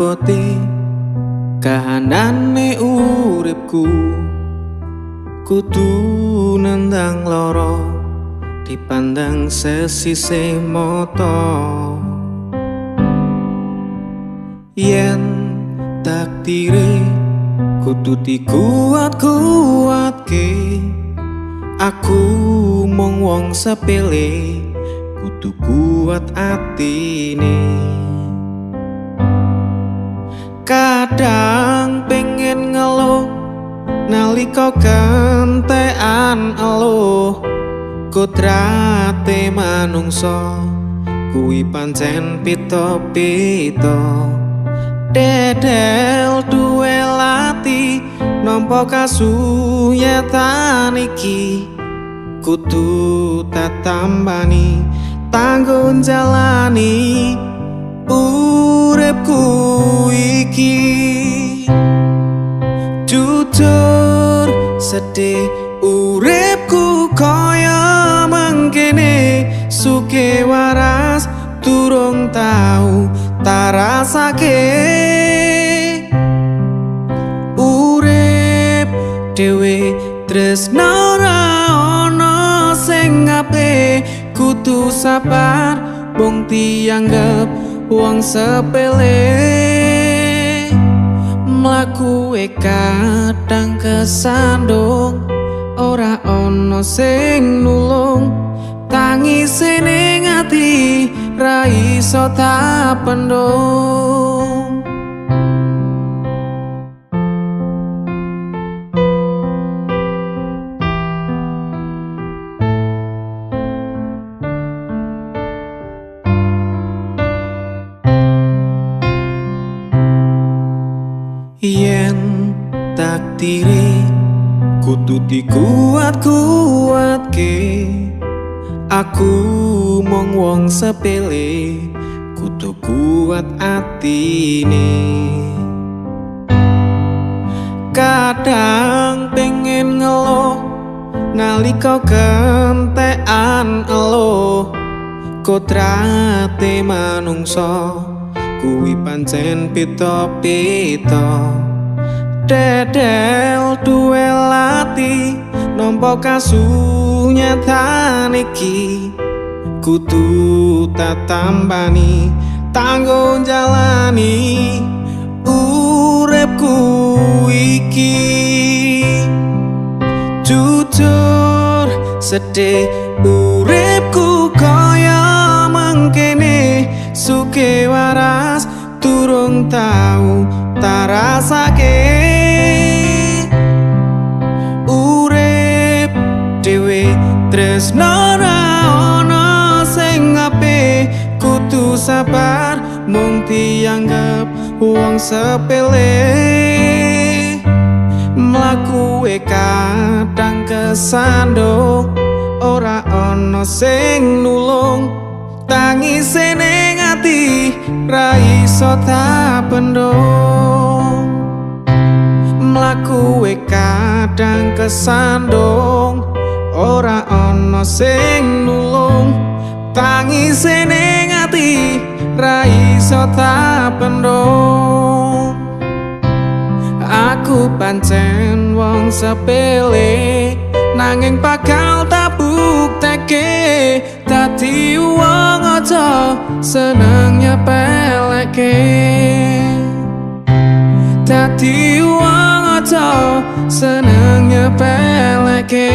Abote kahanane uripku, kudu nendang loro dipandang sesisih mata. Yen takdire kudu dikuat-kuatke, aku mung wong sepele kudu kuat atine. Kadang pengen ngeluh nalika kentekan eluh, kodrate manungsa kuwi pancen pito-pito. Dedel duwe lati nampa kasunyatan iki, kudu tatambani tanggung jalani uripku iki. Jujur sedih uripku kaya mengkene, suke waras durung tau tarasake. Urip dhewe tresno ra ana sing ngape, kudu sabar mung dianggep wong sepele. Mlakuke kadang kesandung ora ana sing nulung, tangise ning ati ra iso tak pendung. Yen takdire kudu dikuat-kuatke, aku mung wong sepele kudu kuat atine. Kadang pengen ngeluh nalika kentekan eluh, kodrate manungsa kuwi pancen pito-pito. Dedel duwe lati nampa kasunyatan iki, kudu tatambani tanggung jalani uripku iki. Jujur sedih uripku kaya mengkene, suke waras durung tau tarasake. Urip dhewe tresno ra ana sing ngape, kudu sabar mung dianggep wong sepele. Mlakuke kadang kesandung ora ana sing nulung, tangise ning ati ra iso tak pendung. Mlakuke kadang kesandung ora ana sing nulung, tangise ning ati ra iso tak pendung. Aku pancen wong sepele nanging bakal tak bukteke, dadi wong aja seneng nyepeleke. Dadi wong aja seneng nyepeleke.